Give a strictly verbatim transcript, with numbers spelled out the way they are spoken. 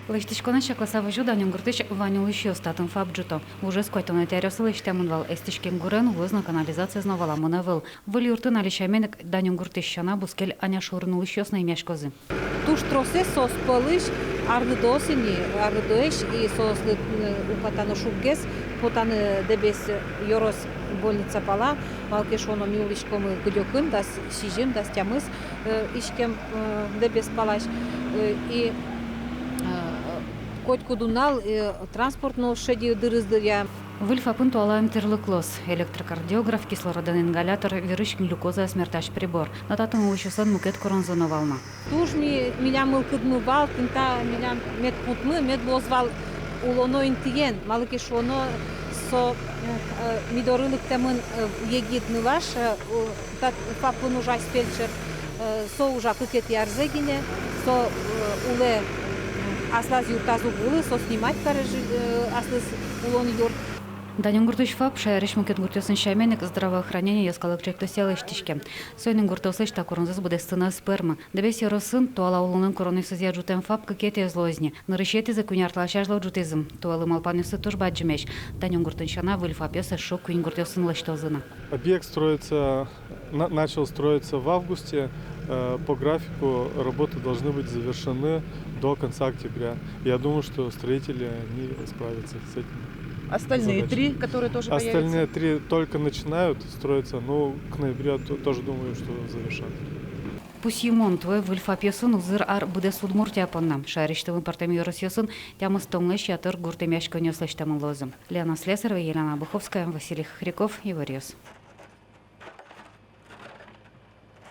Лэсьтӥськонэз чакласа возё Данён гуртысь вань улӥсьёс, татын ФАП ӝуто. Ужез куатьтонэтӥ аръёсы лэсьтэмын вал, эстӥськем гурен вуэз но канализациез но валамон ӧвӧл. Выль юртын али сямен ик Данён гуртысь сяна бускель Аняшурын улӥсьёс но эмъяськозы. Туж тросэз соос пӧлысь арлыдоос ини, арлыдоесь, и соослы, э, укатано шуггес потаны Дэбес ёрос больница пала, малы ке шуоно ми улӥськомы кыдёкын, дас сизьым, дас тямыс, э, иськем, э, Дэбес палась, э, и, э, котькуд нунал, э, транспорт но шеди дырыз дыръя. Выль ФАПын туала эмтӥрлык луоз: электрокардиограф, кислородон ингалятор, вирысь глюкозаез мертась прибор. Но татын улӥсьёслэн мукет куронзы но вал на. Туж ми, милям мылкыдмы вал, тӥни та милям мед путмы, мед луоз вал улоно интыен, малы ке шуоно со, э, э, ми доры лыктэмын, э, егит нылаш, э, у-, тат-, ФАПын ужась фельдшер, э, со ужа кыкетӥ арзэ гинэ, со, э, улэ, м, аслаз юртаз уг улы, со снимать каре жи-, э, аслыз улон юрт. Данён гуртысь ФАП шаерысь мукет гуртъёсын сямен ик «Здравоохранение» йӧскалык ӵектосъя лэсьтӥське. Соин ик гуртъёслэсь та куронзэс быдэстыны ӧз пӧрмы. Дэбес ёросын туала улонлэн куронъёсызъя ӝутэм ФАП кыкетӥез луоз ни. Нырысетӥзэ куинь ар талэсь азьло ӝутӥзы. Туэлы малпанъёссы туж бадӟымесь. Данён гуртын сяна выль ФАПъёс эшшо куинь гуртъёсын лэсьтозы на. Объект строится, на-, начал строиться в августе. Э, по графику работы должны быть завершены до конца октября. Я думаю, что строители, они справятся с этим. Остальные задачами. Три, которые тоже появятся? Остальные три только начинают строиться, но к ноябрю я то-, тоже думаю, что завершат. Пусйымон, туэ выль ФАПъёсын узыр ар быдэс Удмуртия понна. Шаерысьтымы пӧртэм ёросъёсын тямыстонлэсь ятыр гурт эмъяськонъёс лэсьтэмын луозы. Лена Слесарева, Елена Обуховская, Василий Хохряков, «Иворъёс».